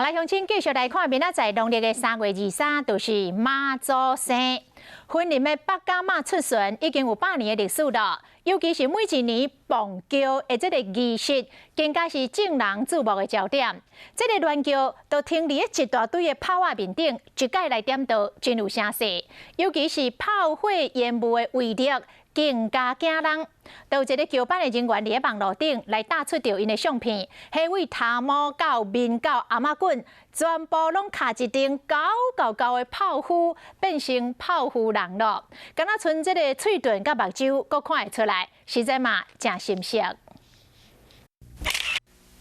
好來，鄉親繼續來看，明仔載農曆的3月23，就是媽祖生。雲林的北港媽出巡已經有100年的歷史了，尤其是每一年磅轎的這個儀式，更加是眾人注目的焦點。這個亂轎都停佇一大堆的炮仔面頂，一擺來點燈，真有聲勢。尤其是炮火煙霧的威力，更加驚人。都有一个轎班的人員佇咧網路頂來貼出著𪜶的相片，彼位頭毛到面到頷仔頸，全部攏卡一頂厚厚厚的炮灰，變成炮灰人囉。敢若賰這个喙唇佮目睭，閣看會出來，實在嘛誠心適。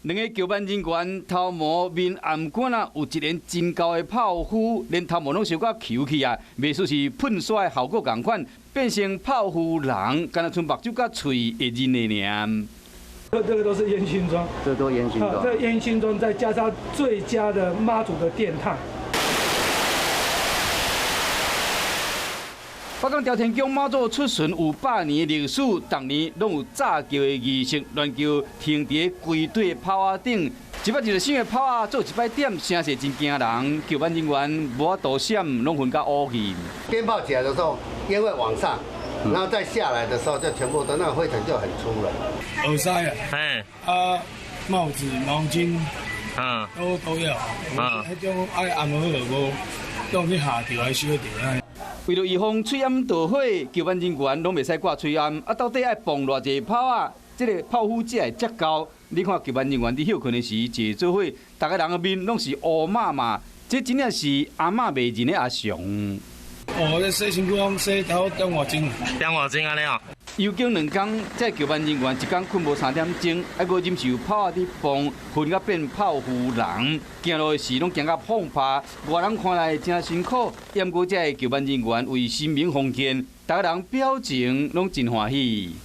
兩个轎班人員頭毛面頷頸啊，有一連真厚的炮灰，連頭毛攏燒甲球去啊！袂輸是噴刷的效果仝款，變成炮灰人，敢若賰目睭佮喙會認的爾。這個都是煙燻妝，這都煙燻妝。這煙燻妝再加上最佳的媽祖的電炭。北港朝天宮媽祖出巡有100年的歷史，逐年攏有炸轎的儀式，亂轎停佇規堆的炮仔頂，一擺一個新的炮仔做一擺點，聲勢真驚人。轎班人員無法度閃，攏熏甲烏去。鞭炮起來的時候，煙會往上，然後再下來的時候，就全部都那個灰塵就很粗了。耳塞啊，啊，帽子、毛巾，都要。彼種愛按好就無，當去下著還燒著。為著預防喙罨著火，轎班人員攏袂使掛喙罨。啊，到底愛磅偌濟炮仔？這个炮灰才會遮厚？你看轎班人員佇歇睏的時坐做伙，逐个人的面攏是烏麻麻，這真正是阿嬤袂認的阿常。哦，這洗身軀攏洗到點外鐘，點外鐘按呢哦。遊行兩工，這轎班人員一工睏無3點鐘，還閣忍受炮仔佇磅，熏甲變炮灰人。行路的時攏行甲碰趴，外人看來誠辛苦。毋過這个轎班人員為神明奉獻，逐个人表情攏真歡喜。